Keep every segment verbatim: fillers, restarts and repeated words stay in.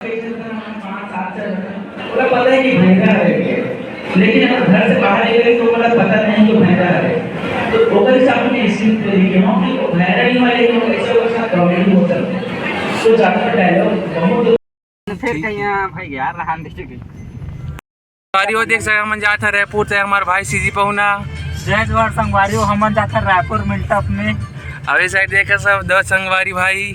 पाँच सात से ओकरा पता है कि भैंसा है, लेकिन अगर घर से बाहर निकले तो ओकरा पता नहीं कि भैंसा है। तो ओकर से अपने सीख को लेके हम कि वो भैरा नहीं वाले लोग ऐसे, वैसा कॉमेडी हो सकते हैं। तो ज्यादा डायलॉग बहुत फिर कहीं यहाँ भाई यार रहान देखिए। संगवारी हो, देख सकत हन, हमन जात हन रायपुर से, हमर भाई सीजी पहुना। जय जोहार संगवारी हो, हमन जात हन रायपुर मीटअप में। अभी साइड देख सब दो संगवारी भाई।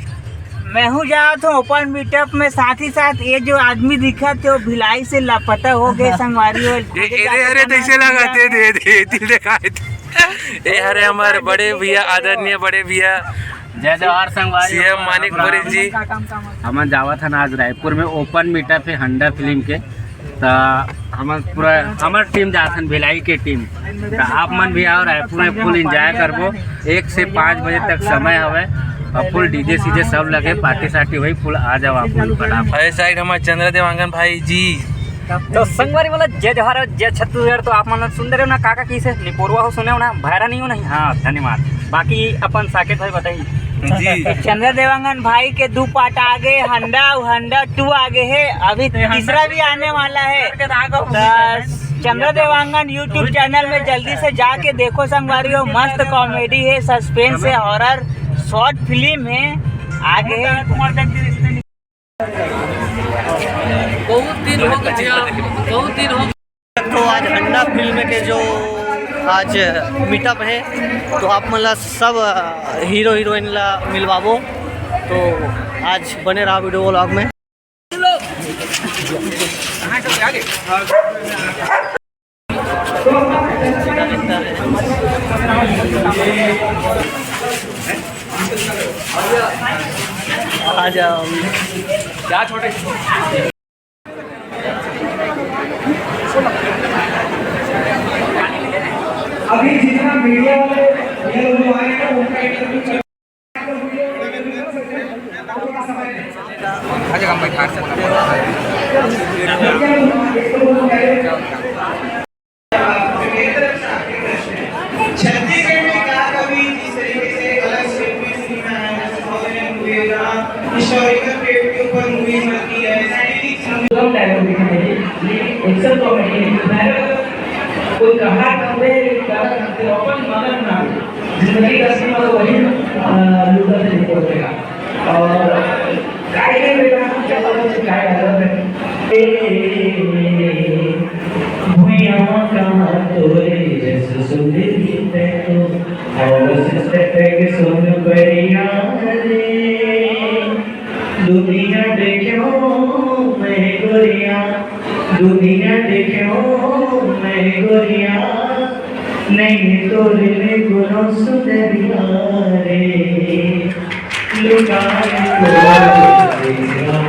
मैं हूँ जात हूँ ओपन मीटअप में, साथ ही साथ ये जो आदमी दिखत हे वो भिलाई से लापता हो गए संगवारी हो। ए, ए, अरे, अरे, कैसे लगा? दे, दे, दे, दिल दिखाए थे। ए, अरे, हमारे बड़े भैया, आदरणीय बड़े भैया जय जोहार संगवारी। सीएम मानिक राम राम। पटेल जी। हमन जावत हन आज रायपुर में, ओपन मीटअप हे हंडा फिल्म के, त हमन पूरा, हमर टीम जात हन, भिलाई के टीम। त आप मन भी आओ, रायपुर में फुल एंजॉय करबो। एक से पाँच बजे तक समय हवे और फुल डीजे सीजे सब लगे, पार्टी सार्टी होई, फुल आ जाओ आप मन फटाफट। अरे साइड हमारे चंद्र देवांगन भाई जी। तो संगवारी वाला जय जोहार, जय छत्तीसगढ़। तो आप मन सुन रहे हो ना, काका की से निपोरवा हो, सुने हो ना, भैरा नहीं हो नहीं। हाँ, धन्यवाद। बाकी अपन साकेत भाई बताइए। जी। चंद्र देवांगन भाई के दू पार्ट आ गए, हंडा अउ हंडा टू आ गए है, अभी तीसरा भी आने वाला है। तो चंद्र देवांगन YouTube चैनल में जल्दी से जाके देखो संगवारी हो, मस्त कॉमेडी है, सस्पेंस है, हॉरर शॉर्ट फिल्म है, आगे है। बहुत दिन हो गया, बहुत दिन हो। तो आज हंडा फिल्म के जो आज मीटअप है, तो आप मन ला सब हीरो हीरोइन ला मिलवाबो। तो आज बने रहा वीडियो व्लॉग में। आ जाओ। क्या छोटे? अभी जितना मीडिया वाले ये लोग आए हैं, उनका इंटरव्यू चल छत्तीसगढ़ में क्या कभी इस तरीके से अलग से कोई सिनेमा है, जैसे बहुत सारे मूवी है, जहाँ हिस्टोरिकल पीरियड के ऊपर मूवी बनती है, साइंटिफिक मूवी। कम डायलॉग दिखाई दे, लेकिन एक्शन कॉमेडी नहीं। मैं कोई कहा करते, कहा करते, अपन मगन ना हो। जिंदगी का सीमा तो वही, अ, लूटा से निकल देगा। और गाय के बेटा क्या पता से गाय आ जाता है। ए, भुइयां कहाँ तोरे जस सुंदरी तैं तो, और सस्ते पैग सुन बढ़िया रे। दुनिया देख्यो मैं गोरिया, दुनिया देख्यो मैं गोरिया, नहीं तोरे ले कोनो सुंदरिया रे। लुटाए तो तेरा।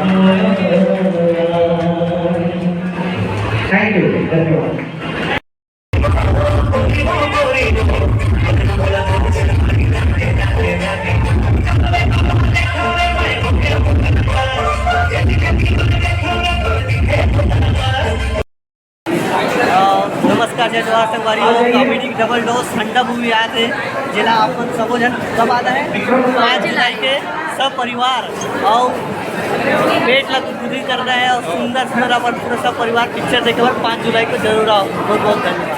Thank you, धन्यवाद। अ, नमस्कार, जय जोहार संगवारी हो। कॉमेडी डबल डोज ठंडा मूवी आए थे, जेला आप मन सबो झन कब आना है? पाँच जुलाई के सब परिवार और पेट ला गुदगुदी करना है और सुंदर सुंदर अपन पूरा सब परिवार पिक्चर देखे बर पाँच जुलाई को जरूर आओ। बहुत बहुत धन्यवाद।